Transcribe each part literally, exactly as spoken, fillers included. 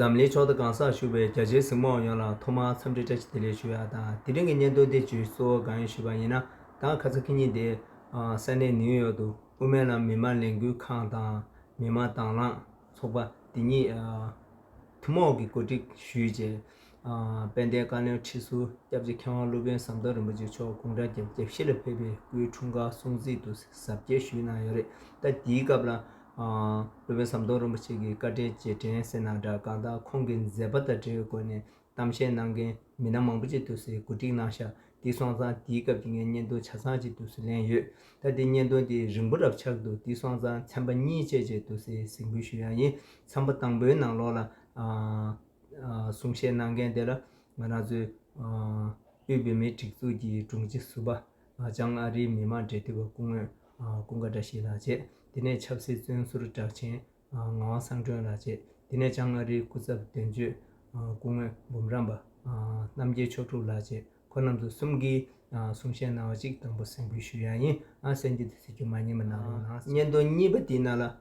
འཛམ་གླིང་ཕྱོགས་མཐའ་གང་སར་བཞུགས་པའི་རྒྱ་ཆེའི་གཟིགས་མོ་བ་ཡོངས་ལ་ཐོག་མར་འཚམས་འདྲི་བཀྲ་ཤིས་བདེ་ལེགས་ཞུ་ཡ་དང་། དེ་རིང་གི་བརྙན་ཐུང་འདི་བརྗོད་གཙོ་བོ་གང་ཡིན་ཞུས་པ་ཡིན་ན། ད་ཁ་སང་ཁ་ཉིན་དེ་ཨ་ས་གནས་ནིའུ་ཡོག་ཏུ་དབུ་མའི་ལམ་མི་མང་ལས་འགུལ་ཁང་དང་མི་མང་དྭང་བླངས་ཚོགས་པ་དེ་གཉིས་ཨ་ཐུན་མོང་གི་གོ་སྒྲིག་ཞུས་རྗེས། ཨ་དཔལ་ལྡན་བཀའ་བློན་ཁྲི་ཟུར་སྐྱབས་རྗེ་མཁས་དབང་སློབ་དཔོན་ཟམ་གདོང་རིན་པོ་ཆེ་མཆོག་དགུང་གྲངས་བརྒྱད་ཅུ་གྱ་བཞི་ལ་ཕེབས་པའི་སྐུའི་འཁྲུངས་སྐར་སྲུང་བརྩི་དུ་གཟབ་རྒྱས་ཞུས་གནང་ཡོད་རེད། ད་དེའི་སྐབས་ལ་ཨ་སློབ་དཔོན་ཟམ་གདོང་རིན་པོ་ཆེ་གིས་བཀའ་དྲིན་རྗེས་དྲན་ཟེར་ན་འདྲ། གང་ལྟར་ཁོང་གི་མཛད་པ་དང་འབྲེལ་བའི་སྒོ་ནས་གཏམ་བཤད་གནང་མཁན་མི་སྣ་མང་པོ་ཅིག་འདུག་སེ་གོ་སྒྲིག་གནང་ཤག་དེ་སོང་ཙང་དེའི་སྐབས་ཀྱི་ངའི་བརྙན་ཐུང་ཆ་ཚང་ཅིག་འདུག་སེ་ལེན་ཡོད། ད་དེ་བརྙན་ཐུང་དེ་རིང་པོ་རབ་ཆགས་འདུག་དེ་སོང་ཙང་ཚན་པ་གཉིས་བཅས་ཅིག་འདུག་སེ་གཟིགས་འབུལ་ཞུ་ཡ་ཡིན། ཚན་པ་དང་པོའི་ནང་ལོགས་ལ་ཨ་ཨ་གསུང་བཤད་གནང་མཁན་དེ་ལ་ང་རང་ཚོའི་ཨ་དབུས་བོད་མིའི་སྒྲིག་འཛུགས་ཀྱི་དྲུང་ཆེ་ཟུར་པ་ཨ་བྱང་ཨ་རིའི་མི་མང་འབྲེལ་མཐུད་པ་སྐུ་ངོ་ཨ་ཀུན་དགའ་བཀྲ་ཤིས་ལགས་བཅས། དེ་ནས་ཆབ་སྲིད་བཙོན་ཟུར་གྲགས་ཆེན་ཨ་ངག་དབང་གསང་སྒྲོན་ལགས་བཅས། དེ་ནས་བྱང་ཨ་རིའི་སྐུ་ཚབ་དོན་གཅོད་ཨ་སྐུ་ངོ་འབུམ་རམས་པ་ཨ་རྣམ་རྒྱལ་མཆོག་གྲུབ་ལགས་བཅས། ཁོང་རྣམ་ཚོ་གསུམ་གྱིས་ཨ་གསུང་བཤད་གནང་བ་ཅིག་དང་པོ་གཟིགས་འབུལ་ཞུ་ཡ་ཡིན། ཨ་གསན་རྒྱུ་དེ་གཟིགས་རྒྱུ་མ་བསྙེལ་བ་གནང་རོགས་གནང་། བརྙན་ཐུང་གཉིས་པ་དེའི་ནང་ལ་ཨ་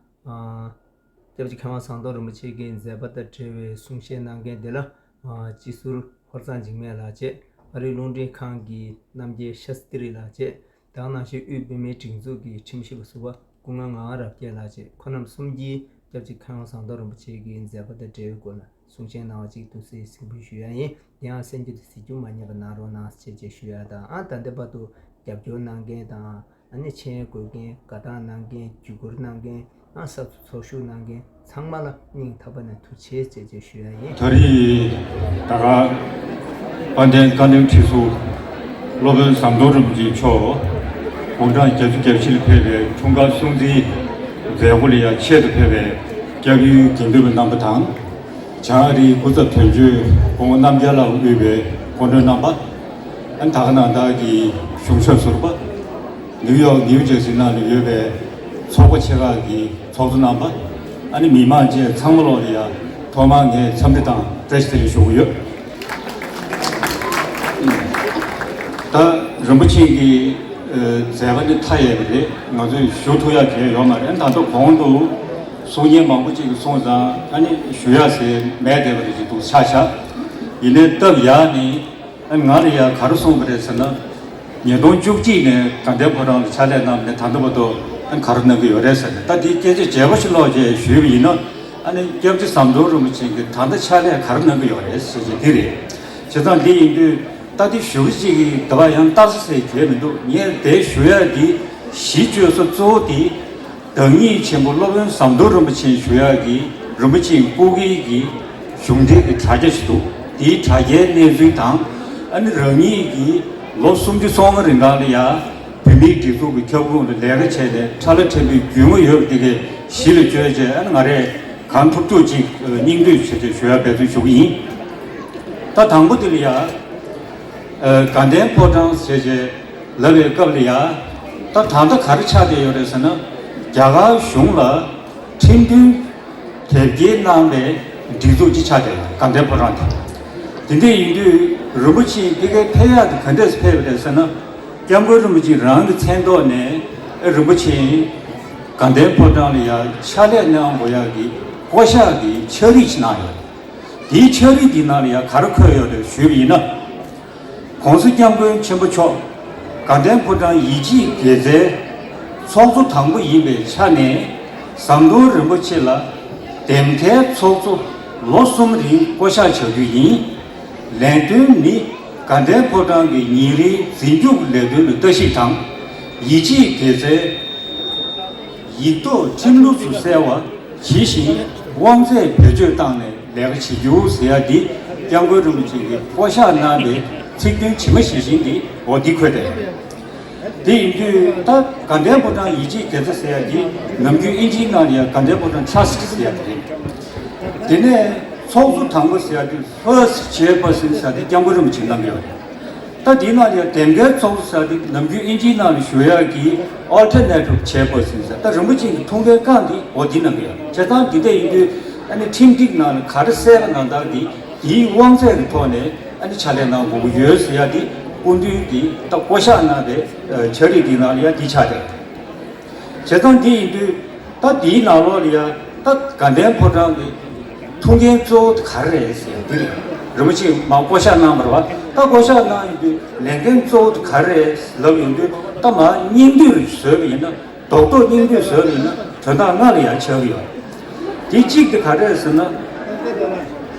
སྐྱབས་རྗེ་མཁས་དབང་ཟམ་གདོང་རིན་པོ་ཆེ་གི་མཛད་པ་དང་འབྲེལ་བའི་གསུང་བཤད་གནང་མཁན་དེ་ལ་ཨ་སྤྱི་ཟུར་ཧོར་གཙང་འཇིགས་མེད་ལགས་བཅས། ཨ་རིའི་རླུང་འཕྲིན་ཁང་གི་རྣམ་རྒྱལ་ཤཱསྟི་རི་ལགས་བཅས། དེ་ནང་བཞིན་དབུས་བོད་མིའི་སྒྲིག་འཛུགས་ཀྱི་ཁྲིམས་ཞིབ་པ་ཟུར་པ་སྐུ་ངོ་ངག་དབང་རབ་རྒྱས་ལགས་བཅས། ཁོང་རྣམ་གསུམ་གྱིས་སྐྱབས་རྗེ་མཁས་དབང་ཟམ་གདོང་རིན་པོ་ཆེ་གི་མཛད་པ་དང་འབྲེལ་བའི་སྐོར་ལ་གསུང་བཤད་གནང་བ་ཅིག་འདུག་སེ་གཟིགས་འབུལ་ཞུ་ཡ་ཡིན། དེ་ཡང་གསན་རྒྱུ་དེ་གཟིགས་རྒྱུ་མ་བསྙེལ་བ་གནང་རོགས་གནང་ཞེས་བཅས་ཞུ་ཡ་དང་། ཨ་ད་ལྟ་བར་དུ་རྒྱབ་སྐྱོར་གནང་མཁན་དང་། ཨ་ནི་མཆན་འགོད་མཁན། དགའ་རྟགས་གནང་མཁན། བརྒྱུད་སྐུར་གནང་མཁན། ཨ་ས་ཚོགས་ཞུགས་གནང་མཁན་ཚང་མ་ལ་སྙིང་ཐག་པ་ནས་ཐུགས་རྗེ་ཆེ་ཞེས་ཞུ་ཡ་ཡིན། ད་རེས་ད་ག་དཔལ་ལྡན་བཀའ་བློན་ཁྲི་ཟུར་སློབ་དཔོན་ཟམ་གདོང་རིན་པོ་ཆེ་མཆོག་དགུང་གྲངས་བརྒྱད་ཅུ་གྱ་བཞི་ལ་ཕེབས་པའི་འཁྲུངས་སྐར་སྲུང་བརྩིའི་མཛད་སྒོ་ལ་ཡང་ཆེད་དུ་ཕེབས་པའི་སྐྱབས་ཡུལ་དགེ་འདུན་པ་རྣམ་པ་དང་། བྱང་ཨ་རིའི་སྐུ་ཚབ་དོན་གཅོད་སྐུ་ངོ་རྣམ་རྒྱལ་ལགས་དབུས་པའི་སྐུ་མགྲོན་རྣམ་པ། ཨ་ནི་ད་ག་ནང་བཞིན་གྱི་གཞུང་ཞབས་ཟུར་པ། ནིའུ་ཡོག་ནིའུ་ཇར་སི་ནང་ལ་ཡོད་པའི་ཚོགས་པ་ཆེ་ཁག་གི་ཚོགས་གཙོ་རྣམ་པ། ཨ་ནི་མི་མང་བཅས་ཚང་མ་ལོག་ལ་ཡང་ཐོག་མར་ངས་འཚམས་འདྲི་དང་བཀྲ་ཤིས་བདེ་ལེགས་ཞུ་གི་ཡོད། ད་རིན་པོ་ཆེ་གི་ཨ་མཛད་པ་འདི་མཐའ་ཡས་པ་རེད། ང་ཚོས་ཞུ་ཐུབ་ཡ་གང་ཡང་ཡོད་མ་རེད། ད་ལྟ་གོང་དུ་གསུང་མཁན་མང་པོ་ཅིག་གིས་གསུངས་ཙང་ཨ་ནི་ཞུ་ཡ་ཟེར་མེད་བསྡད་པ་རེད་ཅིག་འདུག་ཆགས་ཤག་ཡིན་ནའི་སྟབས་ཡག་ནི། ཨ་ང་ལ་ཡང་ག་རེ་གསུངས་པ་རེད་ཟེར་ན། ཉིས་སྟོང་བཅུ་གཅིག་ནས་དགའ་ལྡན་ཕོ་བྲང་ལ་ཕྱག་ལས་གནང་བ་ནས་ད་ལྟ་བར་དུ་ཨ་ག་རེ་གནང་གི་ཡོད་རེད་ཟེར་ནས། ད་འདི་སྐད་ཆ་བརྗེ་པོ་ཞིག་ཀློག་བྱས་ཞུས་པ་ཡིན་ན། ཨ་ནི་སྐྱབས་རྗེ་ཟམ་གདོང་རིན་པོ་ཆེ་གིས་ད་ལྟ་ཕྱག་ལས་ག་རེ་གནང་གི་ཡོད་རེད་ཟེར་གྱི་འདི་རེད། བྱས་ཙང་འདི་ཡིན་དུས་ད་འདི་ཞུ་གི་ཅིག་གི་འདི་བ་ཡང་ལྟ་ས་ཟེར་གྱི་མི་འདུག་ངས་དེ་ཞུ་ཡ་འདི་གཞི་བཅོལ་ས་གཙོ་བོ་འདི། བདག་ཉིད་ཆེན་པོ་སློབ་དཔོན་ཟམ་གདོང་རིན་པོ་ཆེ་ཞུ་ཡག་གི་རིན་པོ་ཆེའི་སྐུ་སྒེར་གྱི་གཞུང་འབྲེལ་གྱི་དྲ་རྒྱ་ཞིག་འདུག་དེའི་དྲ་རྒྱའི་གནས་ཚུལ་དང་། ཨ་ནི་རང་ཉིད་ཀྱིས་ལོ་སུམ་ཅུ་སོ་ལྔ་རིང་གང་ལ་ཡ་བོད་མིའི་སྒྲིག་འཛུགས་ཀྱི་ཁྱབ་ཁོངས་ལ་ལས་ཀ་བྱས་ནས་ཁྲ་ལ་ཕྲན་བུའི་རྒྱུས་མངའ་ཡོད་པ་དེ་གའི་གཞི་ལ་བཅོལ་བྱས། ཨ་ནི་ང་རས་གང་ཐུབ་ཐུབ་ཅིག་སྙིང་བསྡུས་བྱས་ཏེ་ཞུ་ཡ་འབད་བརྩོན་ཞུ་གི་ཡིན། ད་དང་པོ་དེ་ལ་ཡ། ཨ་དགའ་ལྡན་ཕོ་བྲང་ཟེར་བྱས་ལབ་པའི་སྐབས་ལ་ཡ། ད་ད་ལྟ་ག་རེ་ཆགས་བསྡད་ཡོད་རེད་ཟེར་ན། རྒྱ་གར་གཞུང་ལ་ཁྲིམས་མཐུན་དེབ་སྐྱེལ་གནང་བའི་སྒྲིག་འཛུགས་ཅིག་ཆགས་བསྡད་ཡོད། དགའ་ལྡན་ཕོ་བྲང་དེ། དེ་འདྲ་ཡིན་དུས་རིན་པོ་ཆེ་ཕ་གིར་ཕེབས་ཡག་དེ་ག་འདྲས་ཕེབས་པ་རེད་ཟེར་ན། སྐྱབས་མགོན་རིན་པོ་ཆེ་རང་གི་མཚན་ཐོག་ནས་ཨ་རིན་པོ་ཆེ་དགའ་ལྡན་ཕོ་བྲང་ལ་ཡ་ཕྱག་ལས་གནང་དགོས་ཡག་གི་བསྐོ་བཞག་གི་ཕྱག་བྲིས་ཅིག་གནང་ཡོད། དེའི་ཕྱག་བྲིས་དེའི་ནང་ལ་ཡང་ག་རེ་འཁོད་ཡོད་རེད་ཞུས་པ་ཡིན་ན། ༸གོང་ས་༸སྐྱབས་མགོན་ཆེན་པོ་མཆོག་དགའ་ལྡན་ཕོ་བྲང་ཡིད་ཆེས་དགེ་རྩའི་ཚོགས་གཙོ་དང་པོ་ཡིན་པའི་ཆ་ནས། ཟམ་གདོང་རིན་པོ་ཆེ་ལ་འདེམས་ཐོན་ཚོགས་གཙོ་ལོ་གསུམ་རིང་བསྐོ་གཞག་བྱ་རྒྱུ་ཡིན། ལས་དོན་ནི་དགའ་ལྡན་ཕོ་བྲང་གི་ཉིན་རེའི་འཛིན་སྐྱོང་གི་ལས་དོན་ལ་ལྟ་ཞིབ་དང་། ཡིད་ཆེས་དགེ་རྩའི་ཡིག་ཐོག་ཁྲིམས་ལུགས་སུ་གསལ་བ་ཇི་བཞིན་དབང་ཚད་བེད་སྤྱོད་བཏང་ནས་ལས་ཀ་བྱེད་རྒྱུ་ཟེར་ཡ་འདི་སྐྱབས་མགོན་རིན་པོ་ཆེ་གིས་བསྐོ་གཞག་གནང་བའི་ཚིག་དོན་ཇི་མ་ཇི་བཞིན་འདི་འོ་འདི་འཁོད་བསྡད་ཡོད། དེ་ཡིན་དུས་ད་དགའ་ལྡན་ཕོ་བྲང་ཡིད་ཆེས་དགེ་རྩ་ཟེར་ཡ་འདི་ནམ་རྒྱུན་ཨིན་ཇིའི་ནང་ལ་ཡ་དགའ་ལྡན་ཕོ་བྲང་ཊྲ་སི་ཊི་ཟེར་ཡ་དེ་རེད། དེ་ནས་ཚོགས་གཙོ་དང་པོ་ཟེར་ཡ་དེ་ཕར་སི་ཊི་ཅེར་པར་སན་ཟེར་ཡ་དེ་སྐྱབས་མགོན་རིན་པོ་ཆེ་གནང་གི་ཡོད་རེད། ད་དེའི་ནང་ལ་ཡང་འདེམས་ཐོན་ཚོགས་གཙོ་ཟེར་དེ་ནམ་རྒྱུན་ཨིན་ཇིའི་ནང་ལ་ཞུ་ཡག་གི་ཨོལ་ཊར་ནེ་ཊིབ་ཆེར་པར་སན་ཟེར། ད་རིན་པོ་ཆེ་གི་ཐུགས་འགན་བསྐངས་དེ་འོ་འདི་གནང་གི་ཡོད། བྱས་ཙང་འདི་འདྲ་ཡིན་དུས་ཨ་ནི་ཁྲིམས་སྒྲིག་ནང་ལ་ག་རེ་གསལ་པ་ནང་ལྟར་གྱི་དེའི་དབང་ཚད་ཀྱི་ཐོག་ནས་ཨ་ནི་ཕྱག་ལས་གནང་དགོས་ཀྱི་ཡོད་ཟེར་ཡག་དེ་སྐུ་མདུན་གྱིས་ད་བསྐོ་གཞག་གནང་བའི་ཕྱག་བྲིས་འདི་ནང་ལ་ཡང་འདི་ཆགས་བསྡད། བྱས་ཙང་འདི་ཡིན་དུས་ད་འདིའི་ནང་ལོགས་ལ་ཡང་ད་དགའ་ལྡན་ཕོ་བྲང་གི་ ཐུགས་འགན་གཙོ་བོ་དེ་ག་རེ་རེད་ཟེར་ཡ་འདི་རེད། རིན་པོ་ཆེས་མར་བསྐོ་བཞག་གནང་བ་རེད་བ། ད་བསྐོ་བཞག་གནང་ཡོང་དུས་ལས་འགན་གཙོ་བོ་དེ་ག་རེ་རེད་ལབ་ཡོང་དུས། ད་མར་སྙིང་བསྡུས་བཟོས་པ་ཡིན་ན། རྡོག་རྡོག་སྙིང་བསྡུས་བཟོས་པ་ཡིན་ན་དོན་དག་ལྔ་ལ་ཡང་ཆགས་ཀྱི་ཡོད། དེ་གཅིག་དེ་ག་རེ་རེད་ཟེར་ན།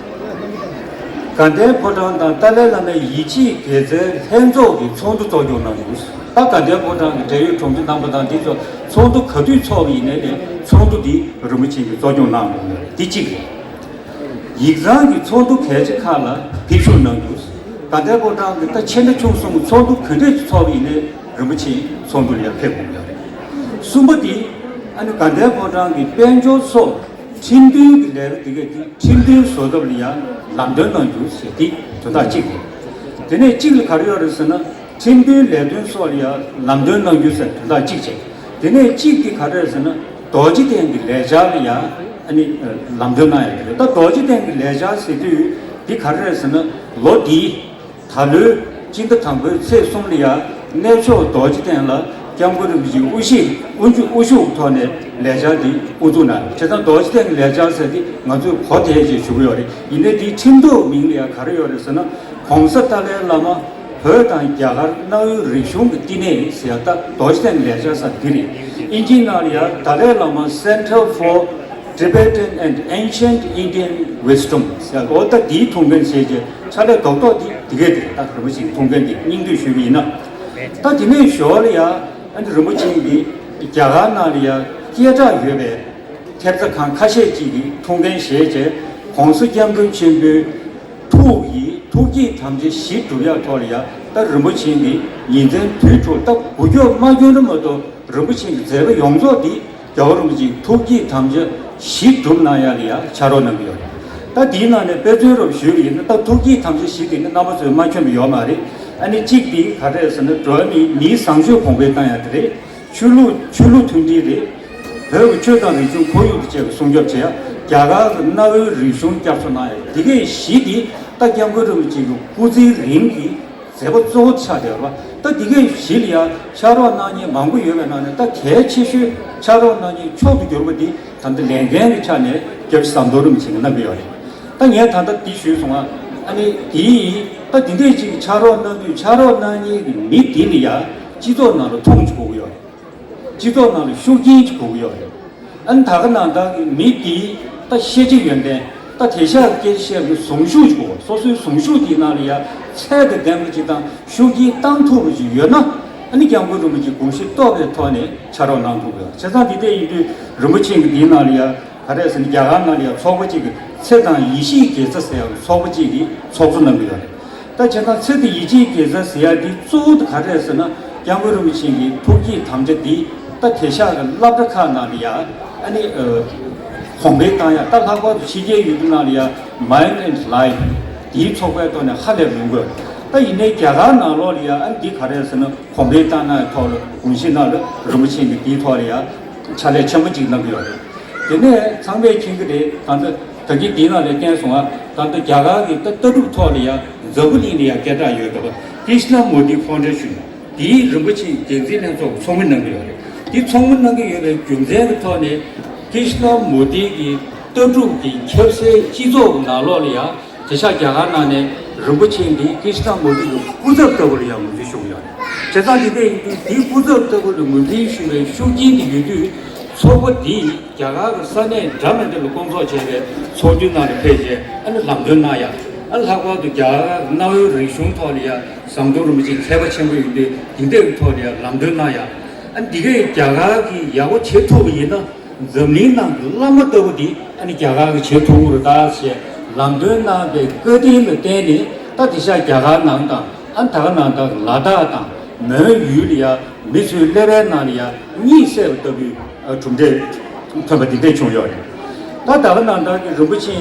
དགའ་ལྡན་ཕོ་བྲང་དང་ཏཱ་ལའི་བླ་མའི་ཡིད་ཆེས་དགེ་རྩའི་ལྷན་ཚོགས་ཀྱི་ཚོགས་འདུ་གཙོ་སྐྱོང་གནང་ཡོད། ད་དགའ་ལྡན་ཕོ་བྲང་གི་འབྲེལ་ཡོད་དྲུང་ཆེ་རྣམ་པ་དང་འདི་ཚོ་ཚོགས་འདུ་ག་དུས་ཚོགས་པ་ཡིན་ནའི་ནས་ཚོགས་འདུ་འདི་རིན་པོ་ཆེ་གིས་གཙོ་སྐྱོང་གནང་དགོས་ཡོད་རེད། འདི་གཅིག་རེད། ཡིག་ཚང་གི་ཚོགས་འདུ་གལ་ཆེ་ཁག་ལ་ཕེབས་ཞུགས་གནང་རྒྱུ། དགའ་ལྡན་ཕོ་བྲང་གི་ད་ཆེ་འབྲིང་ཆུང་གསུམ་གྱི་ཚོགས་འདུ་ག་འདྲས་ཚོགས་པ་ཡིན་ནའི་རིན་པོ་ཆེ་ཚོགས་འདུ་ལ་ཡང་ཕེབས་དགོས་ཡོད་རེད། གསུམ་པ་དེ་ཨ་ནི་དགའ་ལྡན་ཕོ་བྲང་གི་དཔལ་འབྱོར་སོགས་ཁྲིམས་མཐུན་གྱི་ལས་ཀ་དེ་ག་དེ་ཁྲིམས་མཐུན་བཟོ་ཐབས་ལ་ཡང་ལམ་སྟོན་གནང་རྒྱུ་ཞེས་དེ་དོན་དག་གཅིག་རེད། དེ་ནས་གཅིག་ལ་ག་རེ་ཡོད་རེད་ཟེར་ན། ཁྲིམས་མཐུན་ལས་དོན་སོགས་ལ་ཡང་ལམ་སྟོན་གནང་རྒྱུ་ཟེར་དོན་དག་གཅིག་བྱས། དེ་ནས་གཅིག་དེ་ག་རེ་རེད་ཟེར་ན། རྡོ་རྗེ་གདན་གྱི་ལས་འཆར་ལ་ཡང་ཨ་ནི་ལམ་སྟོན་གནང་ཡ་རེད། ད་རྡོ་རྗེ་གདན་གྱི་ལས་འཆར་ཟེར་དུས་འདི་ག་རེ་རེད་ཟེར་ན། ལོ་འདིའི་ད་ལོའི་སྤྱི་ཟླ་དང་པོའི་ཚེས་གསུམ་ལ་ཡང་གནས་མཆོག་རྡོ་རྗེ་གདན་ལ་སྐྱབས་མགོན་རིན་པོ་ཆེའི་དབུ་བཞུགས་དབུ་བཞུགས་དབུ་བཞུགས་ཐོག་ནས་ལས་འཆར་འདི་དབུ་འཛུགས་གནང་། བྱས་ཙང་རྡོ་རྗེ་གདན་གྱི་ལས་འཆར་ཟེར་འདི་ང་ཚོས་གོ་བདེ་ཞེས་ཞུ་གི་ཡོད་རེད། ཡིན་ནའི་འདིའི་ཁྲིམས་ཐོག་མིང་ལ་ཡང་ག་རེ་ཡོད་རེད་ཟེར་ན། ༸གོང་ས་ཏཱ་ལའི་བླ་མ་བོད་དང་རྒྱ་གར་གནའ་བོའི་རིག་གཞུང་གི་བསྟི་གནས་ཟེར་ཡ་ད་རྡོ་རྗེ་གདན་གྱི་ལས་འཆར་ཟེར་འདི་རེད། ཨིན་ཇིའི་ནང་ལ་ཡང་ཏཱ་ལའི་བླ་མ་Center for Tibetan and Ancient Indian Wisdom ཟེར་ཡ། འོ་ད་འདིའི་ཐུགས་འགན་བཞེས་རྗེས་ཕྱག་ལས་རྡོག་རྡོག་འདི་འདི་གས་དེ་རེད། ད་རིན་པོ་ཆེའི་ཐུགས་འགན་འདི་སྙིང་བསྡུས་ཞུས་པ་ཡིན་ན། ད་འདི་ནས་ཞོར་ལ་ཡང་ཨ་ནི་རིན་པོ་ཆེ་འདི་རྒྱ་གར་ནང་ལ་ཡང་སྐད་གྲགས་ཡོད་པའི་ཐེབས་རྩ་ཁང་ཁ་ཤས་ཅིག་གིས་ཐུགས་འགན་བཞེས་རྗེས་༸གོང་ས་༸སྐྱབས་མགོན་ཆེན་པོའི་ཐུགས་ཀྱི་ཐུགས་བསྐྱེད་དམ་བཅའ་བཞི་སྒྲུབ་ཡག་ཐོག་ལ་ཡང་ད་རིན་པོ་ཆེ་འདི་ཉིན་མཚན་དུས་དྲུག་ད་འགུལ་སྐྱོད་མ་བསྐྱོན་ན་མ་གཏོགས། རིན་པོ་ཆེ་གི་མཛད་པ་ཡོངས་རྫོགས་འདི་རྒྱལ་བ་རིན་པོ་ཆེའི་ཐུགས་བསྐྱེད་དམ་བཅའ་བཞི་སྒྲུབ་གནང་ཡག་ལ་ཡང་ཕྱག་རོགས་གནང་གི་ཡོད་རེད། ད་འདིའི་ནང་ནས་དཔེ་མཚོན་རོབ་ཞུས་པ་ཡིན་ན། ད་ཐུགས་བསྐྱེད་དམ་བཅའ་བཞི་དེ་ནི་རྣམ་པ་ཚོས་མ་མཁྱེན་པ་ཡོད་མ་རེད། ཨ་ནི་གཅིག་དེ་ག་རེ་རེད་ཟེར་ན། འགྲོ་བ་མིའི་མིའི་བཟང་སྤྱོད་གོང་འཕེལ་བཏང་ཡག་དེ་རེད། ཆོས་ལུགས་ཆོས་ལུགས་མཐུན་སྒྲིལ་རེད། བོད་ཀྱི་ཆོས་དང་རིག་གཞུང་ཁོར་ཡུག་དང་བཅས་པ་སྲུང་སྐྱོབ་བྱེད་ཡག་རྒྱ་གར་གྱི་གནའ་བོའི་རིག་གཞུང་བསྐྱར་གསོ་གནང་ཡག་འདི་གས་བཞི་དེ་ད་༸སྐྱབས་མགོན་རིན་པོ་ཆེ་གི་སྐུ་ཚེ་རིང་གི་མཛད་པ་གཙོ་བོ་ཆགས་བསྡད་པ། ད་འདི་གས་བཞི་ལ་ཡང་ཕྱག་རོགས་གནང་མཁན་མང་པོ་ཡོད་པའི་ནང་ནས་ད་གལ་ཆེ་ཤོས་ཕྱག་རོགས་གནང་མཁན་མཆོག་ཏུ་གྱུར་པ་འདི་ད་ལྟ་ལས་འགན་གྱི་ཆ་ནས་སྐྱབས་རྗེ་ཟམ་གདོང་རིན་པོ་ཆེ་གིས་གནང་གི་ཡོད་རེད། ད་ངས་ད་ལྟ་འདི་ཞུས་སོང་ང་། ཨ་ནི་འདིས་ད་འདི་འདྲས་ཅིག་ཕྱག་རོགས་གནང་དུས་ཕྱག་རོགས་གནང་མཁན་གྱི་མི་འདི་ལ་ཡང་སྤྱི་ཚོགས་ནང་ལ་མཐོང་ཆོག་གི་ཡོད་རེད། སྤྱི་ཚོགས་ནང་ལ་ཤུགས་རྐྱེན་ཅིག་དགོས་ཀྱི་ཡོད་རེད། ཨ་ནི་ད་ག་ནང་བཞིན་གྱི་མི་དེའི་ད་ཤེས་བྱ་ཡོན་ཏན། ད་དེང་སང་སྐད་ཆ་བཤད་པའི་གཟུངས་གཞུག་ཅིག་དགོས། སོ་སོའི་གཟུངས་གཞུག་དེའི་ནང་ལ་ཡང་ཚད་དང་ལྡན་པ་ཅིག་དང་ཤུགས་རྐྱེན་བཏང་ཐུབ་པ་ཅིག་ཡོད་ན། ཨ་ནི་སྐྱབས་མགོན་རིན་པོ་ཆེའི་དགོངས་གཞི་རྟོགས་པའི་ཐོག་ནས་ཕྱག་རོགས་གནང་ཐུབ་ཀྱི་ཡོད། བྱས་ཙང་འདི་འདྲ་ཡིན་དུས་རིན་པོ་ཆེ་གིས་འདིའི་ནང་ལ་ཡང་ག་རེ་ཟེར་ན། རྒྱ་གར་ནང་ལ་ཡང་ཚོགས་པ་གཅིག་གི་ཚེ་དང་ཡིད་ཆེས་དགེ་རྩ་ཟེར་ཡག་ཚོགས་པ་གཅིག་གིས་ཚོགས་གཙོ་གནང་གི་ཡོད་རེད། ད་བྱས་ཙང་ཚེ་དང་ཡིད་ཆེས་དགེ་རྩ་ཟེར་ཡག་འདི་གཙོ་བོ་དེ་ག་རེ་རེད་ཟེར་ན། སྐྱབས་མགོན་རིན་པོ་ཆེ་གི་ཐུགས་བསྐྱེད་དམ་བཅའ་འདི་ད་དེང་སང་གི་སློབ་གྲྭ་ཁག་ནང་ལ་ཡང་ཨ་ནི་ཨ་གོང་འཕེལ་བཏང་ཡག་ད་ལྷག་པར་དུ་ཕྱི་རྒྱལ་ཡུལ་གྲུ་ནང་ལ་ཡང་Mind and Life འདིའི་ཚོགས་པའི་ཐོག་ནས་ཧ་ལས་པ་ཡོང་གི་ཡོད། ད་ཡིན་ནའི་རྒྱ་གར་ནང་ལོགས་ལ་ཡང་ཨ་ནི་འདི་ག་རེ་རེད་ཟེར་ན། གོང་འཕེལ་བཏང་གནང་ཡག་ཐོག་ལ་དགོངས་གཞི་གནང་ལ་རིན་པོ་ཆེ་གིས་འདིའི་ཐོག་ལ་ཡང་ཕྱག་ལས་ཆེན་པོ་ཅིག་གནང་གི་ཡོད་རེད། དེ་ནས་ཚང་མས་མཁྱེན་གྱི་རེད། ད་ལྟ་ད་གིན་འདིའི་ནང་ལ་བསྟན་སོང་ང་། ད་ལྟ་རྒྱ་གར་གྱི་ད་ལྟ་གྲུབ་ཐོག་ལ་ཡང་འཛམ་བུ་གླིང་ལ་ཡང་སྐད་གྲགས་ཡོད་འདུག་པ། Krishnamurti Foundation འདིའི་རིན་པོ་ཆེའི་འགན་འཛིན་ལྷན་ཚོགས་ཚོགས་མི་གནང་གི་ཡོད་རེད། འདི་ཚོགས་མི་གནང་གི་ཡོད་པའི་རྒྱུ་མཚན་གྱི་ཐོག་ནས། Krishnamurti གི་ལྟ་གྲུབ་ཀྱི་ཁྱབ་སའི་སྤྱི་ཚོགས་ནང་ལོགས་ལ་ཡང་དེང་སང་རྒྱ་གར་ནང་ནས་རིན་པོ་ཆེ་འདི་Krishnamurti གི་སྐུ་ཚབ་ལྟ་བུ་ལ་ཡང་ངོས་འཛིན་ཞུ་གི་ཡོད་རེད། བྱས་ཙང་འདི་འདྲ་ཡིན་དུས་འདིའི་སྐུ་ཚབ་ལྟ་བུ་ལ་ངོས་འཛིན་ཞུ་བའི་ཤུགས་རྐྱེན་དེ་ཡོད་དུས། ཚོགས་པ་འདིས་རྒྱ་གར་གྱི་ས་གནས་འདྲ་མི་འདྲ་ལ་སྐོང་ཚོགས་བྱས་པའི་ཚོགས་འདུའི་ནང་ལ་ཕེབས་རྗེས་ཨ་ནི་ལམ་སྟོན་གནང་ཡག་ཨ་ནི་ལྷག་པར་དུ་རྒྱ་གར་གྱི་གནའ་བོའི་རིག་གཞུང་ཐོག་ལ་ཡང་ཟམ་གདོང་རིན་པོ་ཆེ་མཁས་པ་ཆེན་པོ་ཡིན་དུས་འདི་འདྲའི་ཐོག་ལ་ཡང་ལམ་སྟོན་གནང་ཡག་ཨ་ནི་འདི་གས་རྒྱ་གར་གྱིས་ཡག་པོ་བྱེད་ཐུབ་པ་ཡིན་ན། འཛམ་གླིང་ནང་གི་བླ་མ་ལྟ་བུ་འདི་ཨ་ནི་རྒྱ་གར་གྱིས་བྱེད་ཐུབ་ཀྱི་རེད་ད་ཞེས་ལམ་སྟོན་གནང་བའི་བཀའ་དྲིན་ལ་བརྟེན་ནས། ད་དེང་སང་རྒྱ་གར་ནང་དང་ཨ་ནི་ད་ག་ནང་བཞིན་ལ་དྭགས་དང་མོན་ཡུལ་ལ་ཡང་མི་ཚོའི་ཀླད་པའི་ནང་ལ་ཡང་གཉིད་སད་པ་ལྟ་བུའི་ཨ་གྲུབ་འབྲས་ཐོན་པ་འདི་འདྲ་བྱུང་ཡོད་རེད། ད་ད་ག་ནང་བཞིན་གྱི་རིན་པོ་ཆེ་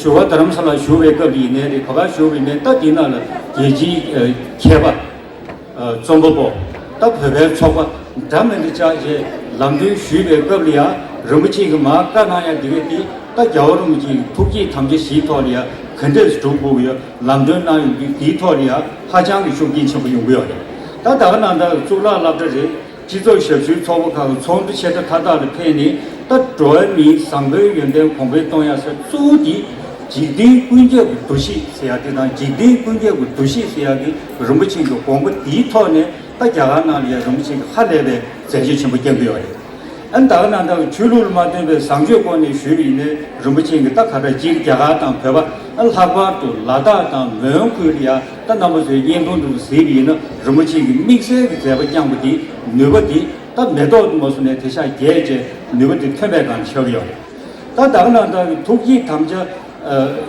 ཞོལ་པར་རྡ་རམ་ས་ལར་བཞུགས་པའི་སྐབས་ཡིན་ནའི་རེད། ག་པར་བཞུགས་པ་ཡིན་ནའི་ད་འདི་ནང་ལ་རྒྱལ་སྤྱིའི་ཨ་མཁས་པ། ཨ་རྩོམ་པ་པོ། ད་བོད་པའི་ཚོགས་པ་འདྲ་མི་འདྲ་བཅར་རྗེས་ལམ་སྟོན་ཞུས་པའི་སྐབས་ལ་ཡང་རིན་པོ་ཆེ་གིས་མར་བཀའ་གནང་ཡག་འདི་གས་འདི་ད་རྒྱལ་བ་རིན་པོ་ཆེའི་ཐུགས་བསྐྱེད་དམ་བཅའ་བཞིའི་ཐོག་ལ་ཡང་ག་འདྲས་སྒྲུབ་དགོས་ཀྱི་ཡོད། ལམ་སྟོན་གནང་ཡོང་དུས་འདིའི་ཐོག་ལ་ཡང་ཧ་ཅང་གི་ཤུགས་རྐྱེན་ཆེན་པོ་ཡོང་གི་ཡོད་རེད། ད་ད་ག་ནང་བཞིན་གཙུག་ལག་སློབ་གྲྭ་རེད། སྤྱི་ཚོགས་ཞབས་ཞུའི་ཚོགས་པ་ཁག་གི་ཚོགས་འདུ་ཆེ་ཕྲ་མཐའ་དག་ལ་ཕེབས་ནས་ ད་འགྲོ་བ་མིའི་བཟང་པོའི་ཡོན་ཏན་གོང་འཕེལ་གཏོང་ཡ་ཟེར་གཙོ་བོ་དེ་འཇིག་རྟེན་ཀུན་ཁྱབ་ཀྱི་འདུ་ཤེས་ཟེར་ཡ་དེ་དང་འཇིག་རྟེན་ཀུན་ཁྱབ་ཀྱི་འདུ་ཤེས་ཟེར་ཡ་གི་རིན་པོ་ཆེ་གི་དགོངས་པ་དེའི་ཐོག་ནས་ད་རྒྱ་གར་ནང་ལ་ཡ་རིན་པོ་ཆེ་གི་ཧ་ལས་པའི་མཛད་རྗེས་ཆེན་པོ་བསྐྱངས་ཀྱི་ཡོད་རེད། ཨ་ནི་ད་ག་ནང་ལྟར་ཆོས་ལུགས་ལ་མ་བརྟེན་པའི་བཟང་སྤྱོད་སྐོར་ནས་ཞུས་པ་ཡིན་ན་རིན་པོ་ཆེ་གི་ད་ག་ད་སྤྱིར་རྒྱ་གར་དང་བོད་པ་ཨ་ལྷག་པར་དུ་ལ་དྭགས་དང་མོན་ཁུལ་ལ་ཡ་ད་རྣམ་པ་ཚོའི་བརྙན་ཐུང་དུ་གཟིགས་པ་ཡིན་ན་རིན་པོ་ཆེ་གི་དམིགས་བསལ་གྱི་མཛད་པ་བསྐྱངས་པ་དེ་ནུས་པ་དེ། ད་མེ་ཏོག་དུ་མ་སོང་ནས་དེ་ཤ་རྒྱས་བྱས་ནུས་པ་དེ་ཐོན་པའི་སྒང་ཆགས་ཀྱི་ཡོད་རེད། ད་ད་ག་ནང་ལྟར་གྱི་ཐུགས་བསྐྱེད་དམ་བཅའ་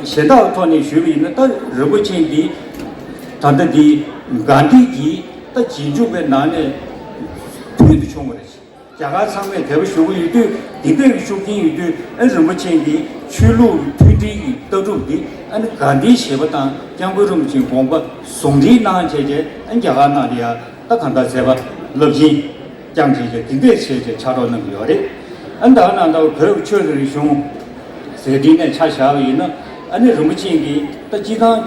གཞན་དག་ཐོག་ནས་ཞུས་པ་ཡིན་ན་ད་རིན་པོ་ཆེ་འདི་ད་ལྟ་འདི་གྷན་དྷི་གིས་ད་རྗེས་འཇུག་པའི་ནང་ནས་ཕུལ་དུ་བྱུང་བ་རེད། རྒྱ་གར་ཚང་མས་དད་པ་ཞུ་གི་ཡོད་དུས་འདི་འདྲའི་ཤུགས་རྐྱེན་ཡོད་དུས་ཨ་རིན་པོ་ཆེ་འདི་ཆོས་ལུགས་མཐུན་སྒྲིལ་གྱི་ལྟ་གྲུབ་འདི་ཨ་ནི་གྷན་དྷི་ཞེས་པ་དང་སྐྱབས་མགོན་རིན་པོ་ཆེའི་དགོངས་པ་ཟུང་འབྲེལ་གནང་བྱས་རྗེས་ཨ་ནི་རྒྱ་གར་ནང་ལ་ཡ་ད་གང་ལྟར་མཛད་པ་རླབས་ཆེན། བསྐྱངས་བྱས་རྗེས་འདི་འདྲས་བྱས་རྗེས་ཕྱག་རོགས་གནང་གི་ཡོད་རེད། ཨ་ནི་ད་ག་ནང་ལྟར་བོད་ཀྱི་ཆོས་ཀྱི་རིག་གཞུང་ཟེར་འདི་ནས་ཆ་བཞག་པ་ཡིན་ན་ཨ་ནི་རིན་པོ་ཆེ་གིས་ད་སྤྱི་བཏང་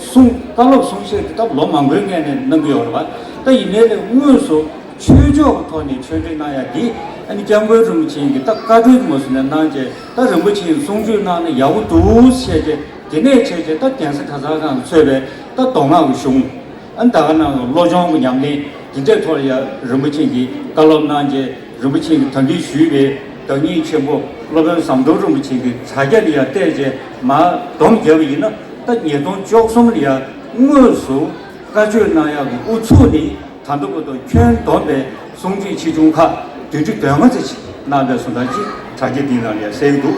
གསུང་བཀའ་སློབ་གསུང་བཤད་འདི་ད་ལོ་མང་པོའི་སྔོན་ནས་གནང་གི་ཡོད་རེད་པ། ད་ཡིན་ནའི་ལས་དངོས་སུ་ཆོས་ཕྱོགས་ཀྱི་ཐོག་ནས་ཆོས་འབྲེལ་གནང་ཡ་འདི་ཨ་ནི་སྐྱབས་མགོན་རིན་པོ་ཆེ་གིས་ད་བཀའ་འཁྲོལ་དུ་མ་སོང་ནས་གནང་རྗེས་ད་རིན་པོ་ཆེ་གསུང་ཆོས་གནང་ན་ཡག་པོ་འདུག་བཤད་རྗེས་དེ་ནས་བྱས་རྗེས་ད་གདན་ས་གྲྭ་ཚང་ཁག་ལ་གཙོས་པའི་ད་མདོ་སྔགས་ཀྱི་གཞུང་། ཨ་ནི་ད་ག་ནང་བློ་སྦྱོང་གི་ཉམས་ལེན་འདི་འདྲའི་ཐོག་ལ་ཡང་རིན་པོ་ཆེ་གིས་བཀའ་སློབ་གནང་རྗེས་རིན་པོ་ཆེ་གིས་ད་གིན་ཞུས་པའི་བདག་ཉིད་ཆེན་པོ་སློབ་དཔོན་ཟམ་གདོང་རིན་པོ་ཆེ་གི་དྲ་རྒྱ་ལ་ཡང་བལྟས་རྗེས་མར་སྡོམ་བརྒྱབ་པ་ཡིན་ན་ད་ཉིས་སྟོང་བཅུ་གསུམ་ལ་ཡང་དངོས་སུ་བཀའ་ཆོས་གནང་ཡག་གི་ཨུ་ཚུགས་ནི་ད་ལྟ་བར་དུ་ཁྱོན་བསྡོམས་པའི་གསུང་ཆོས་ཆེ་ཆུང་ཁག་བདུན་ཅུ་དོན་ལྔ་ཙམ་ཞིག་གནང་བའི་བཟོ་ལྟ་ཅིག་དྲ་རྒྱ་འདིའི་ནང་ལ་ཡང་གསལ་གྱི་འདུག་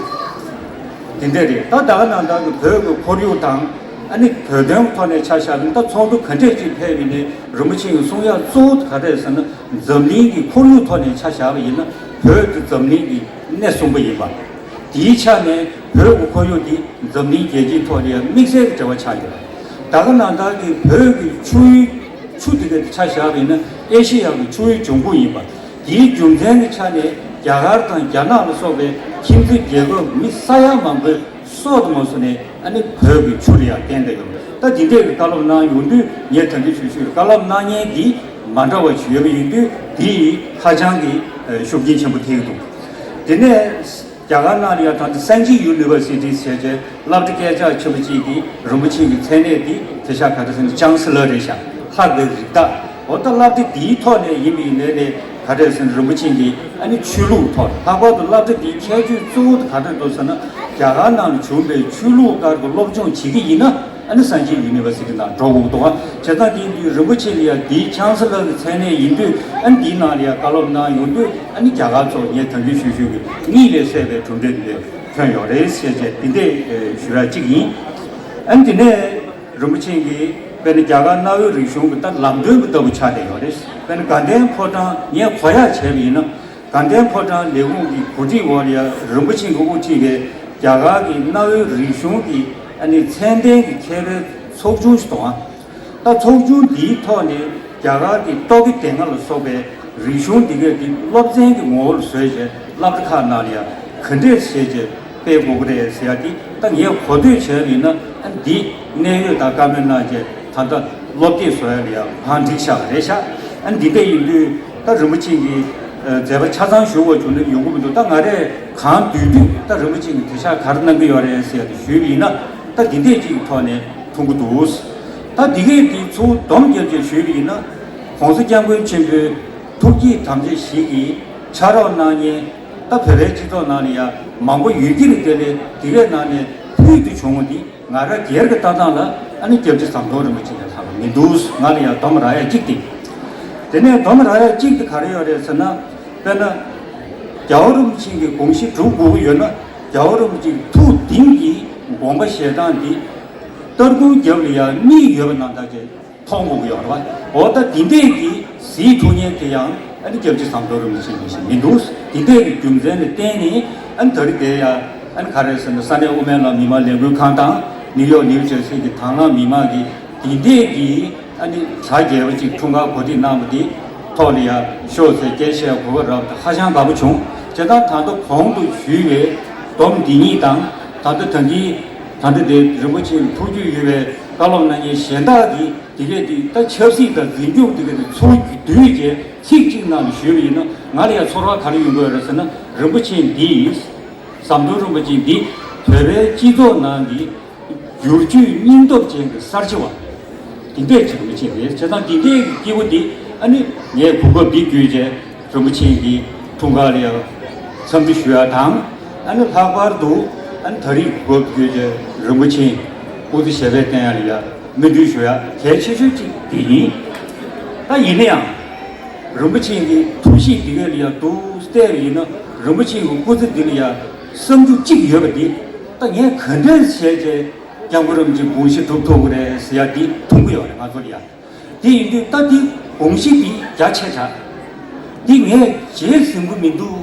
དེ་འདྲ་རེད། ད་ད་ག་ནང་ལྟར་གྱི་བོད་ཀྱི་ཁོར་ཡུག་དང་ཨ་ནི་བོད་དོན་ཐོག་ནས་ཆ་བཞག་ན་ད་ཚོགས་འདུ་ག་འདྲས་ཅིག་ཕེབས་པ་ཡིན་ནའི་རིན་པོ་ཆེ་གི་གསུང་ཡག་གཙོ་བོ་ག་རེ་རེད་ཟེར་ན་འཛམ་གླིང་གི་ཁོར་ཡུག་ཐོག་ནས་ཆ་བཞག་པ་ཡིན་ན་བོད་དེ་འཛམ་གླིང་གི་སྣེ་གསུམ་པ་ཡིན་པ། དེའི་ཆ་ནས་བོད་ཀྱི་ཁོར་ཡུག་འདི་འཛམ་གླིང་རྒྱལ་སྤྱིའི་ཐོག་ལ་ཡང་དམིགས་བསལ་གྱི་འབྲེལ་བ་ཆགས་ཡོད། ད་ག་ནང་ལྟར་གྱི་བོད་ཀྱི་ཆུ་ཡུལ་ཆུ་འདི་ག་ཆ་བཞག་པ་ཡིན་ན་ཨེ་ཤེ་ཡ་གི་ཆུ་བོའི་འབྱུང་ཁུངས་ཡིན་པ། དེའི་རྒྱུ་མཚན་གྱི་ཆ་ནས་རྒྱ་གར་དང་རྒྱ་ནག་ལ་སོགས་པའི་ཁྱིམ་མཚེས་རྒྱལ་ཁབ་མི་ས་ཡ་མང་པོའི་སྲོག་དང་མ་སོ་ནས་ཨ་ནི་བོད་ཀྱི་ཆུ་ལ་ཡང་བརྟེན་ཏེ་ཡོད། ད་འདི་འདྲས་ཀྱི་བཀའ་སློབ་གནང་ཡོང་དུས་ངས་ད་འདི་ཞུ་ཞུས་བཀའ་སློབ་གནང་མཁན་འདི་མ་འདྲ་བ་ཞིག་ཡོད་པ་ཡིན་དུས་འདི་ཧ་ཅང་གི་ཤུགས་རྐྱེན་ཆེན་པོ་ཐེབས་འདུག་དེ་ནས། རྒྱ་གར་ནང་ལ་ཡང་ད་ལྟ་སན་ཅི་ཡུ་ནི་ཝར་སི་ཊི་ཟེར་བྱས་སློབ་གྲྭ་སྐད་གྲགས་ཆེན་པོ་གཅིག་གིས་རིན་པོ་ཆེ་གི་མཚན་གནས་འདི་དེ་ཤ་ག་རེ་ཟེར་ན་ཅང་སི་ལར་རེད་ཤག་ལྷག་པའི་རིགས་བདག་འོ་ད་སློབ་གྲྭ་འདིའི་ཐོག་ནས་ཡིན་པའི་ལས་ལས་ག་རེ་ཟེར་ན་རིན་པོ་ཆེ་གིས་ཨ་ནི་ཆོས་ལུགས་ཐོག་ལྷག་པར་དུ་སློབ་གྲྭ་འདིའི་ཁྱད་ཆོས་གཙོ་བོ་དེ་ག་རེ་འདུག་ཟེར་ན་རྒྱ་གར་ནང་ལ་བྱུང་བའི་ཆོས་ལུགས་སྒེར་གྱི་སློབ་སྦྱོང་བྱེད་ཀྱི་ཡིན་ན། ཨ་ནི་སན་ཅི་ཡུ་ནི་ཝར་སི་ཊི་ནང་འགྲོ་དགོས་འདུག་ཨ། བྱས་ཙང་དེ་དུས་རིན་པོ་ཆེ་ལ་ཡང་དེའི་ཆང་ས་ལག་གི་མཚན་གནས་ཡིན་དུས་ཨ་ནི་དེའི་ནང་ལ་ཡང་བཀའ་སློབ་གནང་ཡོང་དུས་ཨ་ནི་རྒྱ་གར་ཚོ་ངས་ད་གིན་ཞུས་ཞུས་ཀྱི་གཉིད་ལས་སད་པའི་གྲུབ་འབྲས་འདི་ཐོན་ཡོད་རེད་ཟེར་བྱས་འདི་འདྲས་ཞུ་ཡ་གཅིག་ཡིན། ཨ་ནི་དེ་ནས་རིན་པོ་ཆེ་གིས་དཔེར་ན་རྒྱ་གར་གནའ་བོའི་རིག་གཞུང་གི་ད་ལམ་སྟོན་གྱི་ལྟ་བུ་ཆགས་བསྡད་ཡོད་རེད། དཔེར་ན་དགའ་ལྡན་ཕོ་བྲང་ངས་གོ་ཡག་བྱས་པ་ཡིན་ན། དགའ་ལྡན་ཕོ་བྲང་ལས་ཁུངས་ཀྱི་གོ་སྒྲིག་འོག་ལ་ཡང་རིན་པོ་ཆེ་གིས་དབུ་ཁྲིད་པའི་རྒྱ་གར་གྱི་གནའ་བོའི་རིག་གཞུང་གི་ཨ་ནི་ཚད་ལྡན་གྱི་མཁས་པའི་ཚོགས་ཆུང་ཞིག་དང་། ད་ཚོགས་ཆུང་འདིའི་ཐོག་ནས་རྒྱ་གར་གྱི་རྟོག་གེ་སྡེ་ལྔ་ལ་སོགས་པའི་རིག་གཞུང་འདི་གས་ཀྱི་སློབ་ཚན་གྱི་ངོ་བོར་བཟོས་བྱས་སློབ་གྲྭ་ཁག་ནང་ལ་ཡང་ག་འདྲས་བྱས་བྱས། སྤེལ་དགོས་ཀྱི་རེད་ཟེར་ཡ་དེ་ད་ངས་གོ་ཐོས་བྱས་པ་ཡིན་ན་ཨ་འདི་གནད་ཡོད་དང་བཀའ་མོལ་གནང་རྗེས་ད་ལྟ་སློབ་དེབ་བཟོ་ཡ་ལ་ཡང་བང་སྒྲིག་བཞག་པ་རེད་ཤག་ཨ་འདི་འདྲ་ཡིན་དུས་ད་རིན་པོ་ཆེ་གི་མཛད་པ་ཆ་ཚང་ཞུ་དགོས་བྱུང་ན་ཡོང་གི་མི་འདུག་ད་ང་རས་གང་འདོད་འདོད་ད་རིན་པོ་ཆེ་གི་དེ་ཤག་ག་རེ་གནང་གི་ཡོད་རེད་ཟེར་ཡ་དེ་ཞུས་པ་ཡིན་ན་ད་འདི་འདྲས་ཅིག་གི་ཐོག་ནས་མཐོང་གི་འདུག་ད་འདི་གས་དེ་ཚུར་སྡོམ་རྒྱབ་བྱས་ཞུས་པ་ཡིན་ན་༸གོང་ས་༸སྐྱབས་མགོན་ཆེན་པོའི་ཐུགས་བསྐྱེད་དམ་བཅའ་ཞིག་གིས་ཕྱག་རོགས་གནང་མཁན་ད་བོད་པའི་སྤྱི་ཚོགས་ནང་ལ་ཡང་མང་པོ་ཡོད་ཀྱི་རེད། དེ་ལས་དེ་གའི་ནང་ནས་ཕུལ་དུ་བྱུང་བ་འདི་ང་རང་སྒེར་གྱི་ལྟ་སྟངས་ལ་ཨ་ནི་སྐྱབས་རྗེ་ཟམ་གདོང་རིན་པོ་ཆེ་ལས་ལྷག་པ་མི་འདུག་ང་ལ་ཡང་སྡོམ་རག་ཡ་གཅིག་དེ། དེ་ནས་སྡོམ་རག་ཡ་གཅིག་དེ་ག་རེ་ཡོད་རེད་ཟེར་ན། དཔེར་ན། རྒྱལ་བ་རིན་པོ་ཆེ་གི་དགོངས་གཞི་སྒྲུབ་དགོས་ཀྱི་ཡོད་ན་རྒྱལ་བ་རིན་པོ་ཆེ་གི་ཐུགས་གཏིང་གི་དགོངས་པ་བཞེས་སྟངས་འདི་སྟར་ཁུང་རྒྱབ་ལ་ཡང་མིག་ཡོད་པ་ནང་ལྟར་གྱི། མཐོང་དགོས་ཀྱི་ཡོད་རེད་བ། འོ་ད་འདི་འདྲས་ཀྱི་གཟིགས་ཐུབ་མཁན་དེ་ཡང་ཨ་ནི་སྐྱབས་རྗེ་ཟམ་གདོང་རིན་པོ་ཆེ་ཡིན་ཞིག་མི་འདུག་འདི་འདྲས་ཀྱི་རྒྱུ་མཚན་ལ་བརྟེན་ནས་ཨ་ནི་ད་རེས་དེ་ཡང་ཨ་ནི་ག་རེ་ཟེར་ན་ས་གནས་དབུ་མའི་ལམ་མི་མང་ལས་འགུལ་ཁང་དང་ནིའུ་ཡོག་ནིའུ་ཇར་སི་གི་དྭང་བླངས་མི་མང་གིས་འདི་འདྲས་ཀྱི་ཨ་ནི་གྲ་རྒྱས་པ་ཅིག་འཁྲུངས་སྐར་གོ་སྒྲིག་གནང་བ་འདི་ཐོག་ལ་ཡང་ཤོག་ཟེར་སྐད་བཤད་གོ་སྐབས་རག་པ་དེ་ཧ་ཅང་དགའ་པོ་བྱུང་། བྱས་ཙང་ད་ལྟ་གོང་དུ་ཞུས་པའི་སྡོམ་འདི་ཉིད་དང་ད་ལྟ་ད་གིན་ད་ལྟ་དེ་རིན་པོ་ཆེ་ཐུགས་རྒྱུས་ཡོད་པའི་བཀའ་སློབ་གནང་མཁན་གཞན་དག་གིས། དེ་གས་དེ་ད་ཆབ་སྲིད་དང་འཛིན་སྐྱོང་དེ་གས་དེ་ཚུར་བསྡུས་རྗེས་ཚིག་གཅིག་ནང་ལ་ཞུས་པ་ཡིན་ན་ང་ལ་ཡང་ཚོར་བ་ག་རེ་ཡོང་གི་ཡོད་རེད་ཟེར་ན་ རིན་པོ་ཆེ་འདི། ཟམ་གདོང་རིན་པོ་ཆེ་འདི་བོད་པའི་སྤྱི་ཚོགས་ནང་གི་བསྒྱུར་བཅོས་སྙིང་སྟོབས་ཅན་གྱི་གསར་བརྗེ་བ་འདི་འདྲས་ཅིག་རིན་པོ་ཆེ་རེད། བྱས་ཙང་འདི་འདྲས་ཀྱི་སྐྱེས་བུ་འདི་ཨ་ནི་ངས་གོ་སྐབས་འདི་བརྒྱུད་བྱས་རིན་པོ་ཆེ་གི་འཁྲུངས་སྐར་ལ་ཡང་འཚམས་འདྲི་ཞུ་ཡ་དང་། ཨ་ནི་ལྷག་པར་དུ་ཨ་ནི་ད་རེས་གོ་སྐབས་བརྒྱུད་བྱས་རིན་པོ་ཆེ་སྐུ་ཚེ་ཞབས་པད་བརྟན་ཡ་ལ་ཡ་སྨོན་འདུན་ཞུ་ཡ་གལ་ཆེ་ཤོས་ཅིག་འདི་ཡིན། ད་ཡིན་ན་ཡང་། རིན་པོ་ཆེ་གི་ཐུགས་གཤིས་འདི་ག་ལ་ཡ་འདུག་བལྟས་པ་ཡིན་ན་རིན་པོ་ཆེ་གི་སྐུ་ཚེ་འདི་ལ་ཡ་བསམ་རྒྱུ་གཅིག་ཡོད་པ་འདི། ད་ངས་ག་འདྲས་བྱས་བྱས་སྐྱབས་མགོན་རིན་པོ་ཆེ་དགོངས་གཞི་སྒྲུབ་ཐུབ་ཀྱི་རེད་ཟེར་ཡ་འདི་མཐོང་གི་ཡོད་རེད་ང་ཚོ་ལ་ཡ། དེ་ཡིན་དུས་ད་འདི་དགོངས་གཞི་འདི་རྒྱ་ཆེ་དྲགས། འདི་ངས་བརྗེད་ཟིན་གྱི་མི་འདུག་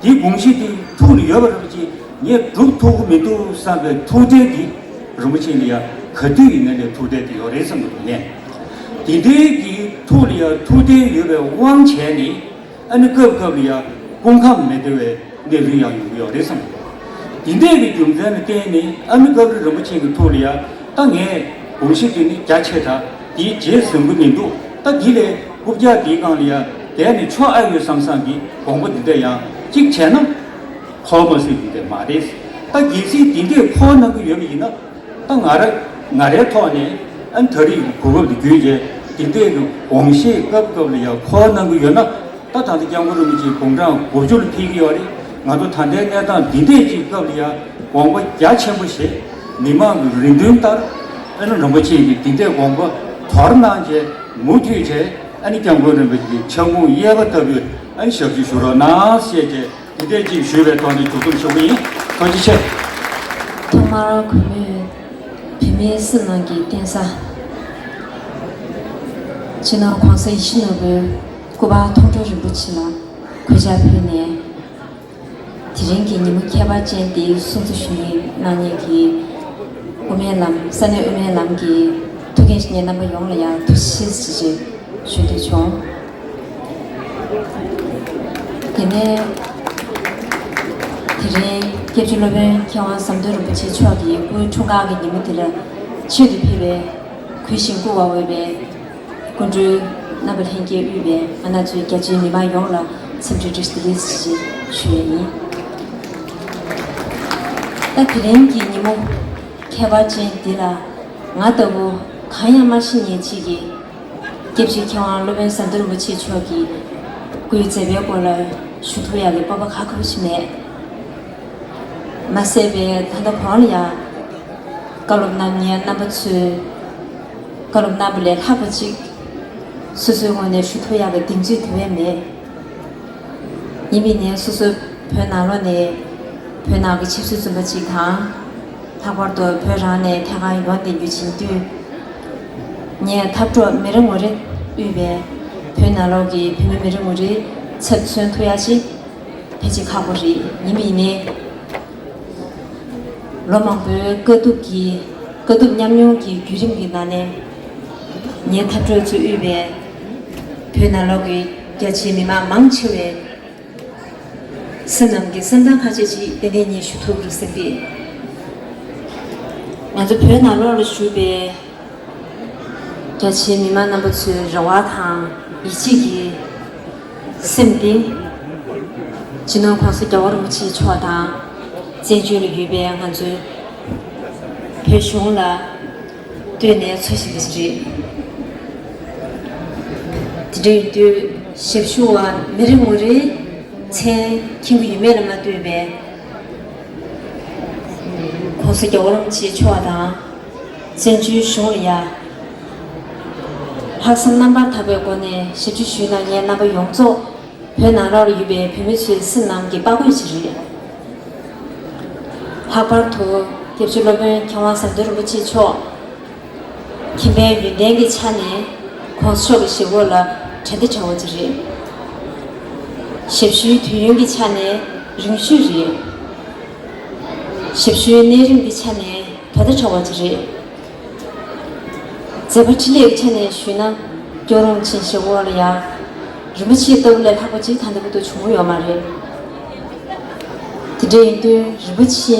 འདི་དགོངས་གཞི་འདི་ཐུགས་ལ་ཡོད་པ་རེད་ཅེས་ངས་སྒྲུབ་ཐུབ་ཀྱི་མི་འདུག་བསམ་པའི་ཐུགས་ཁྲལ་འདི་རིན་པོ་ཆེ་ལ་ཡ་ག་དུས་ཡིན་ན་ལས་ཐུགས་ཁྲལ་འདི་ཡོད་རེད་བསམ་གྱི་འདུག་ངས། དེ་འདྲའི་གི་ཐུགས་ལ་ཡ་ཐུགས་ཁྲལ་ཡོད་པའི་དབང་བྱས་ནས་ཨ་ནི་སྐབས་སྐབས་ལ་ཡ་སྐུ་ཁམས་མི་བདེ་བའི་གནས་ཚུལ་ཡང་ཡོང་གི་ཡོད་རེད་བསམ་གྱི་འདུག་དེ་འདྲའི་གི་རྒྱུ་མཚན་ལ་བརྟེན་ནས་ཨ་ནི་སྐབས་རེ་རིན་པོ་ཆེ་གི་ཐུགས་ལ་ཡ་ད་ངས་དགོངས་གཞི་དེ་ནི་རྒྱ་ཆེ་དྲགས། དེའི་རྗེས་ཟིན་གྱི་མི་འདུག་ད་འདི་ལས་རྐུབ་བཀྱག་འདིའི་སྒང་ལ་ཡ་བསྡད་ནས་ཆོག་ཨ་ཡོད་བསམ་བསམ་གྱི་དགོངས་པ་འདི་འདྲ་ཡང་གཅིག་བྱས་ན་འཁོར་མ་སྲིད་འདི་འདྲ་མ་རེད། ད་གལ་སྲིད་འདི་འདྲས་འཁོར་གནང་གི་ཡོད་པ་ཡིན་ན། ད་ང་ར་ང་རའི་ཐོག་ནས་ཨ་ནི་ད་རེས་གོ་སྐབས་འདི་བརྒྱུད་བྱས་འདི་འདྲས་ཀྱི་དགོངས་བཞེས་སྐབས་སྐབས་ལ་ཡང་འཁོར་གནང་གི་ཡོད་ན། ད་ད་ལྟ་སྐྱབས་མགོན་རིན་པོ་ཆེ་དགུང་གྲངས་དགུ་བཅུ་ལ་ཕེབས་ཀྱི་ཡོད་རེད། ང་ཚོ་ད་ལྟའི་གནས་སྟངས་འདི་འདྲས་ཀྱི་སྐབས་ལ་ཡང་དགོངས་པ་རྒྱ་ཆེན་པོ་བཞེས། མི་མང་གི་རེ་འདུན་ལྟར་ཨ་ནི་རིན་པོ་ཆེ་གིས་འདི་འདྲས་དགོངས་པ་དོར་གནང་བྱས་མུ་མཐུད་བྱས་ཨ་ནི་སྐྱབས་མགོན་རིན་པོ་ཆེ་གི་ཕྱག་འཁོར་གཡས་པ་ལྟ་བུའི་ཨ་ནི་ཞབས་ཕྱི་ཞུ་རོགས་གནང་ཞེས་བྱས། དེ་འདྲས་ཅིག་ཞུས་པའི་ཐོག་ནས་མཇུག་སྡོམ་ཞུ་གི་ཡིན། ཐུགས་རྗེ་ཆེ། ཐོག་མར་གུས་མོས་བོད་མིའི་སེམས་ནང་གི་རྟེན་གསར། སྤྱི་ནོར་༸གོང་ས་ཡིད་བཞིན་ནོར་བུའི་སྐུ་པར་མཐོང་གྲོལ་རིན་པོ་ཆེ་ལ་གུས་ཕྱག་ཕུལ་ནས། དེ་རིང་གི་ཉིན་མོ་ཁྱད་པར་ཅན་འདིའི་སྲུང་བརྩི་ཞུ་ཡིག་གནང་མཁན་གྱི་དབུ་མའི་ལམ་ས་གནས་དབུ་མའི་ལམ་གྱི་ཐུགས་འགན་བཞེས་མཁན་རྣམ་པ་ཡོངས་ལ་ཡང་ཐུགས་རྗེ་ཆེ་ཞེས་ཞུ་འདོད་བྱུང་། དེ་ནས་དེ་རིང་སྐྱབས་རྗེ་སློབ་དཔོན་མཁས་དབང་ཟམ་གདོང་རིན་པོ་ཆེ་མཆོག་གི་སྐུའི་འཁྲུངས་སྐར་གྱི་ཉིན་མོ་དེ་ལ་ཆེད་དུ་ཕེབས་པའི་གུས་ཤིང་བཀུར་བར་འོས་པའི་སྐུ་མགྲོན་རྣམ་པ་ལྷན་རྒྱས་དབུས་པའི་ང་རང་ཚོའི་རྒྱ་ཆེའི་མི་མང་ཡོངས་ལ་འཚམས་འདྲི་བཀྲ་ཤིས་བདེ་ལེགས་ཞེས་ཞུ་ཡས་ཡིན། ད་དེ་རིང་གི་ཉིན་མོ་ཁྱད་པར་ཅན་འདི་ལ་ང་ལྟ་བུ་གང་ཡང་མ་ཤེས་མཁན་ཅིག་གིས་སྐྱབས་རྗེ་མཁས་དབང་སློབ་དཔོན་ཟམ་གདོང་རིན་པོ་ཆེ་མཆོག་གི་སྐུའི་མཛད་པའི་སྐོར་ལ་ཞུ་ཐུབ་ཡག་གི་སྤོབས་པ་ག་གེ་ཞིག་མེད། མ་ཟད་པའི་ད་ལྟ་གོང་ལ་ཡང་བཀའ་སློབ་གནང་མཁན་རྣམ་པ་ཚོས་བཀའ་སློབ་གནང་བ་ལས་ལྷག་པ་ཅིག་སོ་སོའི་ངོས་ནས་ཞུ་ཐུབ་ཡག་གི་གདེང་ཚོད་དེ་བས་མེད། ཡིན་པས་ནས་སོ་སོ་བོད་ནང་ལོགས་ནས་བོད་ནང་གི་ཆབ་སྲིད་བཙོན་པ་ཅིག་དང་། ལྷག་པར་དུ་བོད་རང་ནས་ཐད་ཀར་ཡོང་བསྡད་རྒྱུ་བྱེད་དུས། ངས་འཐབ་གྲོགས་མི་རེ་ངོ་རེ་དབུས་པའི་བོད་ནང་ལོགས་ཀྱི་བོད་མི་མི་རེ་ངོ་རེའི་ཚབ་མཚོན་ཐུབ་ཡག་ཅིག་ཕལ་ཆེར་ཁག་པོ་རེད། ཡིན་པ་ཡིན་ནའི། ལོ་མང་པོའི་དཀའ་སྡུག་གི་དཀའ་སྡུག་མཉམ་མྱོང་གི་བརྒྱུད་རིམ་གྱི་ནང་ནས། ངའི་འཐབ་གྲོགས་ཚོས་དབུས་པའི་བོད་ནང་ལོགས་ཀྱི་རྒྱ་ཆེའི་མི་མང་མང་ཆེ་བའི་སེམས་ནང་གི་སེམས་གཏམ་ཁ་ཤས་ཅིག་ཏན་ཏན་ངས་ཞུ་ཐུབ་རེད་བསམ་གི། ང་ཚོ་བོད་ནང་ལོགས་ལ་བཞུགས་པའི་རྒྱ་ཆེའི་མི་མང་རྣམ་པ་ཚོའི་རེ་བ་དང་ཡིད་ཆེས་ཀྱི་སེམས་འདི་སྤྱི་ནོར་༸གོང་ས་༸རྒྱལ་བ་རིན་པོ་ཆེ་མཆོག་དང་བཙན་བྱོལ་ལ་ཡོད་པའི་ང་ཚོའི་བོད་གཞུང་ལ་ལྟོས་ནས་འཚོ་བཞིན་པ་ཞིག་རེད། དེ་འདྲ་ཡིན་དུས་ཞབས་ཞུ་བ་མི་རེ་ངོ་རེའི་མཚན་མཁྱེན་གྱི་ཡོད་མེད་ལ་མ་ལྟོས་པའི་༸གོང་ས་༸རྒྱལ་བ་རིན་པོ་ཆེ་མཆོག་དང་བཙན་བྱོལ་གཞུང་ལ་ཡ་ལྷག་བསམ་རྣམ་པར་དག་པའི་སྒོ་ནས་ཞབས་ཕྱི་ཞུས་གནང་མཁན་རྣམ་པ་ཡོངས་རྫོགས་བོད་ནང་ལོགས་ལ་ཡོད་པའི་བོད་མི་ཚོའི་སེམས་ནང་གི་དཔའ་རྒོད་ཅིག་རེད། ལྷག་པར་དུ་སྐྱབས་རྗེ་སློབ་དཔོན་མཁས་དབང་ཟམ་གདོང་རིན་པོ་ཆེ་མཆོག་ཁྱིམ་པའི་ཡོན་ཏན་གྱི་ཆ་ནས་༸གོང་ས་མཆོག་གི་ཞབས་འོག་ལ་གྲལ་མཐུད་བྱ་བ་ཅིག་རེད། ཞབས་ཞུའི་དུས་ཡུན་གྱི་ཆ་ནས་རིང་ཤོས་རེད། ཞབས་ཞུའི་གནས་རིམ་གྱི་ཆ་ནས་ད་ལྟ་བྱ་བ་ཅིག་རེད། མཛད་པ་འཕྲིན་ལས་ཀྱི་ཆ་ནས་ཞུས་ན་སྐྱོར་རུང་ཆེན་ཞབས་འོག་ལ་ཡ་རིན་པོ་ཆེ་ལྟ་བུ་ལས་ལྷག་པ་ཅིག་ད་ལྟ་བར་དུ་བྱུང་ཡོད་མ་རེད། དེ་འདྲ་ཡིན་དུས་རིན་པོ་ཆེ་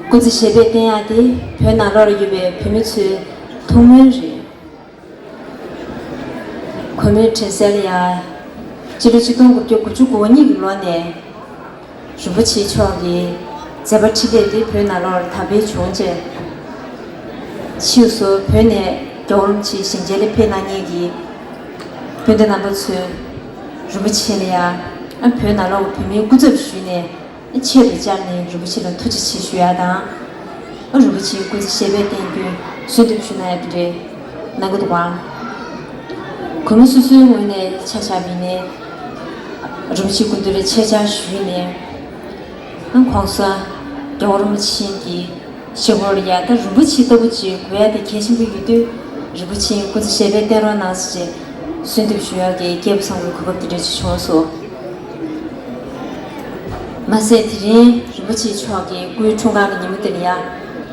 སྐུ་ཚེ་ཞབས་པད་བརྟན་ཡག་དེ་བོད་ནང་ལོགས་ལ་ཡོད་པའི་བོད་མི་ཚོའི་ཐུགས་སྨོན་རེད། གུས་མོས་དྲན་གསལ་ལ་ཡ་ ཕྱི་ལོ་ཆིག་སྟོང་དགུ་བརྒྱ་དགུ་བཅུ་གོ་གཉིས་ཀྱི་ལོ་ནས་རིན་པོ་ཆེ་མཆོག་གི་མཛད་པ་འཕྲིན་ལས་དེ་བོད་ནང་ལོགས་ལ་དར་སྤེལ་བྱུང་རྗེས། ཕྱིས་སུ་བོད་ནས་རྒྱལ་བ་རིན་པོ་ཆེ་ཞལ་མཇལ་ལ་ཕེབས་གནང་མཁན་གྱི་སྤུན་ཟླ་རྣམ་པ་ཚོས་རིན་པོ་ཆེ་ལ་ཡང་བོད་ནང་ལོགས་ཀྱི་བོད་མིའི་སྐུ་ཚབ་ཞུས་ནས། ཆེད་དུ་བཅར་ནས་རིན་པོ་ཆེ་ལ་ཐུགས་རྗེ་ཆེ་ཞུ་ཡ་དང་། ཨ་རིན་པོ་ཆེའི་སྐུ་ཚེ་ཞབས་པད་བརྟན་རྒྱུའི་གསོལ་འདེབས་ཞུ་གནང་ཡ་དེ་འདྲའི་གནང་གི་འདུག་ག། གུས་མོ་སོ་སོའི་ངོས་ནས་ཆ་བཞག་པ་ཡིན་ནའི། རིན་པོ་ཆེའི་སྐུ་མདུན་ལ་ཆེད་བཅར་ཞུས་ནས། ཨ་གོང་ས་རྒྱལ་བ་རིན་པོ་ཆེ་གི་ཞལ་སྒོ་ལ་ཡ་ད་རིན་པོ་ཆེ་ལྟ་བུ་ཅིག་དགོས་ཡ་དེ་གལ་ཆེན་པོ་ཡོད་དུས། རིན་པོ་ཆེའི་སྐུ་ཚེ་ཞབས་པད་བརྟན་རོགས་གནང་ཟེར་བྱས་གསོལ་འདེབས་ཞུ་ཡ་གི་སྐལ་བ་བཟང་པོའི་གོ་སྐབས་དེ་འདྲ་ཅིག་བྱུང་སོང་། མ་ཟད་དེ་རིང་རིན་པོ་ཆེ་མཆོག་གི་སྐུའི་འཁྲུངས་སྐར་གྱི་ཉིན་མོ་དེ་ལ་ཡ།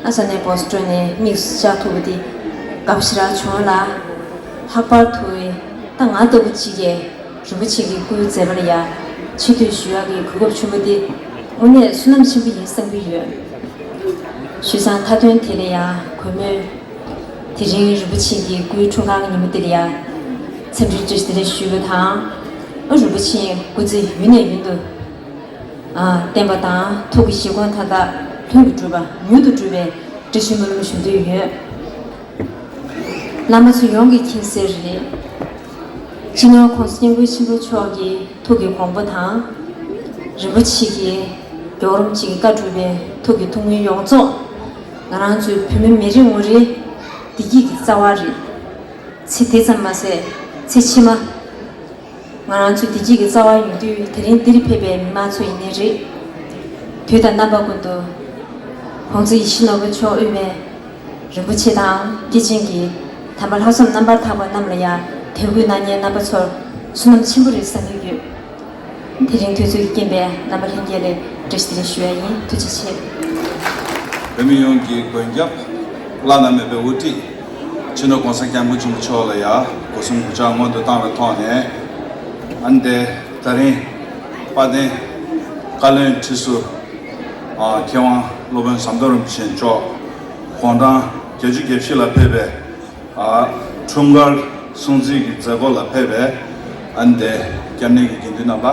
ཨ་ས་གནས་བོ་སི་ཊོན་ནས་དམིགས་སུ་བཅར་ཐུབ་པ་དེ་དགའ་པོ་ཞེ་དྲག་བྱུང་ལ། ལྷག་པར་དུ་ད་ང་ལྟ་བུ་ཅིག་གིས་རིན་པོ་ཆེ་གི་སྐུའི་མཛད་པ་ལ་ཡ་ཆེ་བསྟོད་ཞུ་ཡག་གི་གོ་སྐབས་བྱུང་བ་དེ་དངོས་གནས་བསོད་ནམས་ཆེན་པོ་ཡིན་བསམ་གྱི་ཡོད། བྱས་ཙང་མཐའ་དོན་དེ་ལ་ཡ་གུས་མོས། དེ་རིང་རིན་པོ་ཆེ་གི་སྐུའི་འཁྲུངས་སྐར་གྱི་ཉིན་མོ་དེ་ལ་ཡ། འཚམས་འདྲིའི་བཀྲ་ཤིས་བདེ་ལེགས་ཞུ་བ་དང་། ཨ་རིན་པོ་ཆེའི་སྐུ་ཚེ་ཡུན་ནས་ཡུན་དུ། ཨ་བརྟན་པ་དང་ཐུགས་ཀྱི་བཞེད་དགོངས་མཐའ་དག་ལྷུན་གྱིས་གྲུབ་པ་མྱུར་དུ་འགྲུབ་པའི་བཀྲ་ཤིས་སྨོན་ལམ་ཞུ་འདོད་ཡོད། བླ་མ་ཚོ་ཡོངས་ཀྱིས་མཁྱེན་གསལ་རེད། སྤྱི་ནོར་༸གོང་ས་༸སྐྱབས་མགོན་ཆེན་པོ་མཆོག་གི་ཐུགས་ཀྱི་དགོངས་པ་དང་། རིན་པོ་ཆེ་གི་རྒྱལ་བ་རིན་པོ་ཆེ་གི་བཀའ་སྒྲུབ་པའི་ཐུགས་ཀྱི་ཐུགས་སྨོན་ཡོངས་རྫོགས། ང་རང་ཚོའི་བོད་མི་མི་རེ་ངོ་རེའི་བདེ་སྐྱིད་ཀྱི་རྩ་བ་རེད། ཚེ་འདི་ཙམ་མ་ཟད་ཚེ་ཕྱི་མ། ང་རང་ཚོའི་བདེ་སྐྱིད་ཀྱི་རྩ་བ་ཡིན་དུས་དེ་རིང་འདིར་ཕེབས་པའི་མི་མང་ཚོ་ཡིན་ནའི་རེད། དུས་དང་རྣམ་པ་ཀུན་ཏུ། ༸གོང་ས་ཡིད་བཞིན་ནོར་བུ་མཆོག་དབུས་པའི་རིན་པོ་ཆེ་དང་སྐྱེས་ཆེན་གྱི་དམ་པ་ལྷག་བསམ་རྣམ་པར་དག་པ་རྣམས་ལ་ཡང་དད་གུས་གནང་མཁན་རྣམ་པ་ཚོར་བསོད་ནམས་ཆེན་པོ་རེད་བསམ་གྱི་ཡོད། དེ་རིང་དུས་ཚོད་ཀྱི་རྐྱེན་པས་རྣམ་པ་ལྷན་རྒྱས་ལ་བཀྲ་ཤིས་བདེ་ལེགས་ཞུ་ཡ་ཡིན། ཐུགས་རྗེ་ཆེ། བོད་མི་ཡོངས་ཀྱི་མགོན་སྐྱབས། བླ་ན་མེད་པའི་དབུ་ཁྲིད། སྤྱི་ནོར་༸གོང་ས་༸སྐྱབས་མགོན་ཆེན་པོ་མཆོག་ལ་ཡང་སྒོ་གསུམ་གུས་ཕྱག་སྔོན་དུ་བཏང་བའི་ཐོག་ནས། ཨ་ནི་དེ་ད་རིང་དཔལ་ལྡན་བཀའ་བློན་ཁྲི་ཟུར་ཨ་མཁས་དབང་སློབ་དཔོན་ཟམ་གདོང་རིན་པོ་ཆེ་མཆོག་དགུང་གྲངས་བརྒྱད་ཅུ་གྱ་བཞི་ལ་ཕེབས་པའི་ཨ་འཁྲུངས་སྐར་སྲུང་བརྩི་གི་མཛད་སྒོ་ལ་ཕེབས་པའི་ཨ་ནི་དེ་སྐྱབས་གནས་ཀྱི་དགེ་འདུན་རྣམ་པ།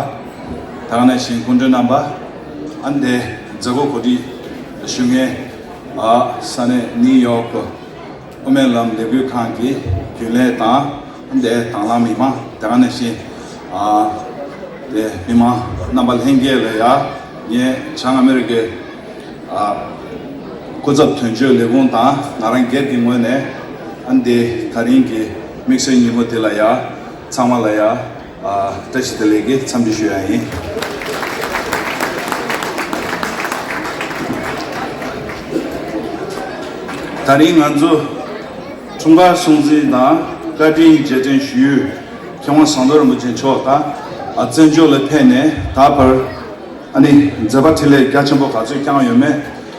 དེ་ག་ནང་བཞིན་སྐུ་མགྲོན་རྣམ་པ། ཨ་ནི་དེ་མཛད་སྒོ་གོ་སྒྲིག་ཞུ་མཁན་ཨ་ས་གནས་ནིའུ་ཡོག་དབུ་མའི་ལམ་ལས་འགུལ་ཁང་གི་རྒྱུན་ལས་དང་། ཨ་ནི་དེ་དང་བླངས་མི་མང་། དེ་ག་ནང་བཞིན་ཨ་དེ་མི་མང་རྣམ་པ་ལྷན་རྒྱས་ལ་ཡ་ངས་བྱང་ཨ་མི་རི་ཀའི་ཨ་སྐུ་ཚབ་དོན་གཅོད་ལས་ཁུངས་དང་ང་རང་སྒེར་གྱི་ངོས་ནས་ཨ་ནི་དེ་ད་རིང་གི་དམིགས་བསལ་ཉིན་མོ་དེ་ལ་ཡ་ཚང་མ་ལ་ཡ་ཨ་བཀྲ་ཤིས་བདེ་ལེགས་ཀྱི་འཚམས་འདྲི་ཞུ་ཡ་ཡིན། ད་རིང་ང་ཚོ་འཁྲུངས་སྐར་སྲུང་བརྩི་དང་བཀའ་དྲིན་རྗེས་དྲན་ཞུ་ཡུལ་མཁས་དབང་ཟམ་གདོང་རིན་པོ་ཆེ་མཆོག་དང་ཨ་བཙན་བྱོལ་ལ་ཕེབས་ནས་ད་བར། ཨ་ནི་མཛད་པ་འཕྲིན་ལས་རྒྱ་ཆེན་པོ་ག་ཚོད་བསྐྱངས་ཡོད་མེད་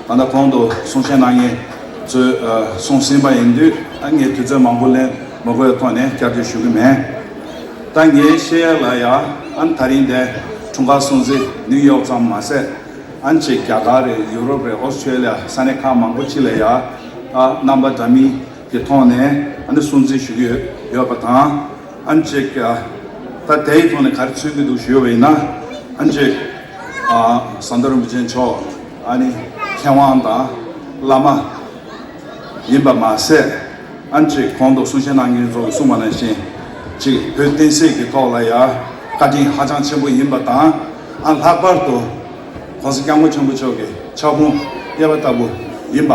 ད་ལྟ་གོང་དུ་གསུང་བཤད་གནང་མཁན་ཚོས་ཨ་གསུངས་ཟིན་པ་ཡིན་དུས། ཨ་ངས་དུས་ཚོད་མང་པོ་ལེན་མ་དགོས་པའི་ཐོག་ནས་བསྐྱར་ཟློས་ཞུ་གི་མེད། ད་ངས་བཤད་ཡ་ལ་ཡ་ཨ་ནི་ད་རིང་དེ་འཁྲུངས་སྐར་སྲུང་བརྩི་ནིའུ་ཡོག་ཙམ་མ་ཟད། ཨ་ནི་ཅིག་རྒྱ་གར་རེད། ཡུ་རོབ་རེད། ཨོ་སི་ཁྲེ་ལི་ཡ། ས་གནས་ཁག་མང་པོ་ཅིག་ལ་ཡ་ཨ་རྣམ་པ་འདྲ་མིན་གྱི་ཐོག་ནས་ཨ་ནི་སྲུང་བརྩི་ཞུ་གི་ཡོད་ཡོད་པ་དང་། ཨ་ནི་ཅིག་ཨ་ད་དེའི་ཐོག་ནས་ག་རེ་མཚོན་གྱི་འདུག་ཞུས་པ་ཡིན་ན། ཨ་ནི་ཅིག་ཨ་ཟམ་གདོང་རིན་པོ་ཆེ་མཆོག་ཨ་ནི་མཁས་དབང་དང་བླ་མ་ཡིན་པ་མ་ཟད། ཨ་ནི་ཅིག་གོང་དུ་གསུང་བཤད་གནང་མཁན་ཚོ་གིས་གསུངས་པ་ནང་བཞིན་ཅིག་བོད་བསྟན་སྲིད་ཀྱི་ཐོག་ལ་ཡ་བཀའ་དྲིན་ཧ་ཅང་ཆེན་པོ་ཡིན་པ་དང་། ཨ་ལྷག་པར་དུ་༸གོང་ས་༸སྐྱབས་མགོན་ཆེན་པོ་མཆོག་གི་ཕྱག་ཕུང་གཡས་པ་ལྟ་བུ་ཡིན་པ་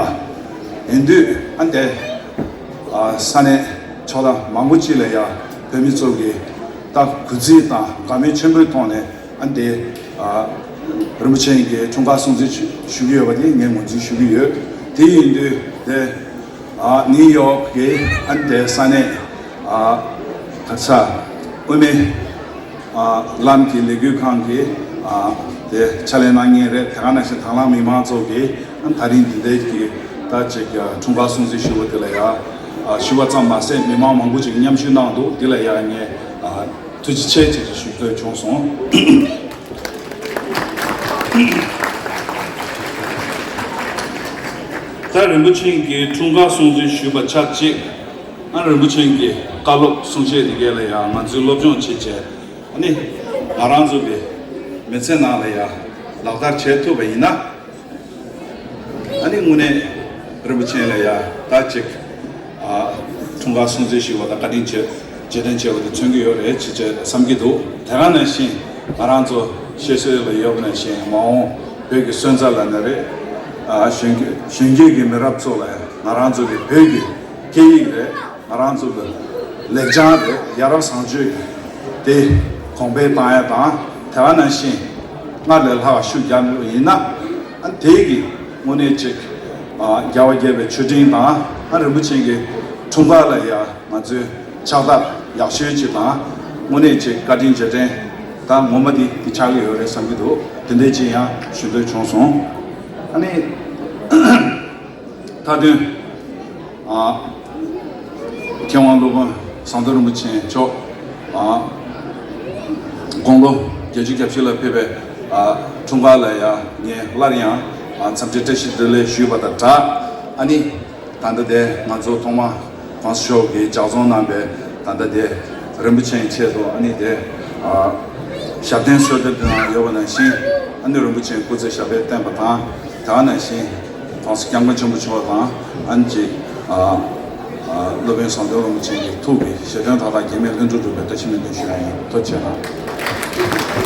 ཡིན་དུས། ཨ་ནི་དེ་ཨ་ས་གནས་ཕྱོགས་མཐའ་མང་པོ་ཅིག་ལ་ཡ་བོད་མི་ཚོ་གིས་ད་གུས་བརྩི་དང་དགའ་མོས་ཆེན་པོའི་ཐོག་ནས་ཨ་ནི་དེ་ཨ་རིན་པོ་ཆེ་གི་འཁྲུངས་སྐར་སྲུང་བརྩི་ཞུ་གི་ཡོད་པ་དེ་ངས་ངོས་འཛིན་ཞུ་གི་ཡོད། དེ་ཡིན་དུས་དེ་ཨ་ནིའུ་ཡོག་གི་ཨ་ནི་དེ་ས་གནས་ཨ་ག་ས་དབུ་མའི་ཨ་ལམ་གྱི་ལས་འགུལ་ཁང་གི་ཨ་དེ་ཕྱག་ལས་གནང་མཁན་རེད། དེ་ག་ནང་བཞིན་དང་བླངས་མི་མང་ཚོ་གིས་ཨ་ད་རིང་འདི་འདྲའི་གི་ད་ཅིག་འཁྲུངས་སྐར་སྲུང་བརྩི་ཞུ་བ་དེ་ལ་ཡ་ཨ་ཞུ་བ་ཙམ་མ་ཟད་མི་མང་མང་པོ་ཅིག་མཉམ་ཞུགས་གནང་འདུག། འདི་ལ་ཡ་ངས་ཨ་ཐུགས་རྗེ་ཆེ་ཅེས་ཞུ་འདོད་བྱུང་སོང་། ད་རིན་པོ་ཆེ་གི་འཁྲུངས་སྐར་སྲུང་བརྩི་ཞུས་པ་ཆ་གཅིག། ཨ་རིན་པོ་ཆེ་གི་བཀའ་སློབ་གསུང་བཤད་འདི་གས་ལ་ཡང་ང་ཚོས་སློབ་སྦྱོང་བྱེད་བྱས། ཨ་ནི་ང་རང་ཚོ་གི་མི་ཚེ་ནང་ལ་ཡ་ལག་བསྟར་བྱེད་ཐུབ་པ་ཡིན་ན། ཨ་ནི་དངོས་གནས་རིན་པོ་ཆེ་ལ་ཡ་ད་ཅིག་ཨ་འཁྲུངས་སྐར་སྲུང་བརྩི་ཞུས་པ་དང་བཀའ་དྲིན་ཆེ་རྗེས་དྲན་བྱས་པ་དེ་མཚོན་གྱི་ཡོད་རེད་ཅེས་བསམ་གྱི་འདུག་དེ་ག་ནང་བཞིན་ང་རང་ཚོ་ཤེས་སྲོལ་ལ་ཡོད་པ་ནང་བཞིན་མ་འོངས་བོད་ཀྱི་སོན་རྩ་ལབ་ན་རེད། ཨ་གཞོན་གཞོན་སྐྱེས་ཀྱི་མི་རབས་ཚོ་ལ་ཡ་ང་རང་ཚོ་གི་བོད་ཀྱི་སྐད་ཡིག་རེད། ང་རང་ཚོ་གི་ལེགས་བྱང་རེད། ཡ་རབས་བཟང་སྤྱོད་ཀྱི་དེ་གོང་འཕེལ་བཏང་ཡ་དང་དེ་ག་ནང་བཞིན་སྔར་ལས་ལྷག་ཤུགས་རྒྱབ་ཡོད་ཡིན་ན། ཨ་དེ་གི་དངོས་གནས་ཅིག་ཨ་རྒྱལ་བ་དགྱེས་པའི་མཆོད་སྤྲིན་དང་ཨ་རིན་པོ་ཆེ་གི་འཁྲུངས་སྐར་ལ་ཡ་ང་ཚོས་ཕྱག་རྟགས་ཡག་ཤོས་ཅིག་དང་དངོས་གནས་ཅིག་བཀའ་དྲིན་རྗེས་དྲན་ད་ངོ་མ་དེ་དེ་ཆགས་ཀྱི་ཡོད་རེད་བསམ་གྱི་འདུག་དེ་འདྲས་ཅིག་ཡང་ཞུ་འདོད་བྱུང་སོང་། ཨ་ནི། མཐའ་དོན། ཨ། མཁས་དབང་སློབ་དཔོན་ཟམ་གདོང་རིན་པོ་ཆེ་མཆོག་ཨ། དགུང་ལོ་བརྒྱད་ཅུ་གྱ་བཞི་ལ་ཕེབས་པའི་ཨ། འཁྲུངས་སྐར་ལ་ཡང་ངས་སླར་ཡང་ཨ། འཚམས་འདྲི་བཀྲ་ཤིས་བདེ་ལེགས་ཞུས་པ་དང་སྦྲགས། ཨ་ནི། ད་ལྟ་དེ་ང་ཚོ་ཐོག་མ་༸གོང་ས་མཆོག་གིས་ལྗགས་རྩོམ་གནང་པའི་ད་ལྟ་དེ་རིན་པོ་ཆེའི་ཆེད་དུ་ཨ་ནི་དེ་ཨ། ཞབས་བརྟན་གསོལ་འདེབས་དེ་ནང་ཡོད་པ་ནང་བཞིན་ཨ་ནི་རིན་པོ་ཆེའི་སྐུ་ཚེ་ཞབས་པད་བརྟན་པ་དང་། དེ་ག་ནང་བཞིན་༸གོང་ས་༸སྐྱབས་མགོན་ཆེན་པོ་མཆོག་དང་ཨ་ནི་ཅིག་ཨ། ཨ། སློབ་དཔོན་ཟམ་གདོང་རིན་པོ་ཆེ་གི་ཐུགས་ཀྱི་བཞེད་དོན་མཐའ་དག་གེགས་མེད་ལྷུན་གྲུབ་འགྲུབ་པའི་བཀྲ་ཤིས་སྨོན་འདུན་ཞུ་ཡ་ཡིན། ཐུགས་རྗེ་གནང་།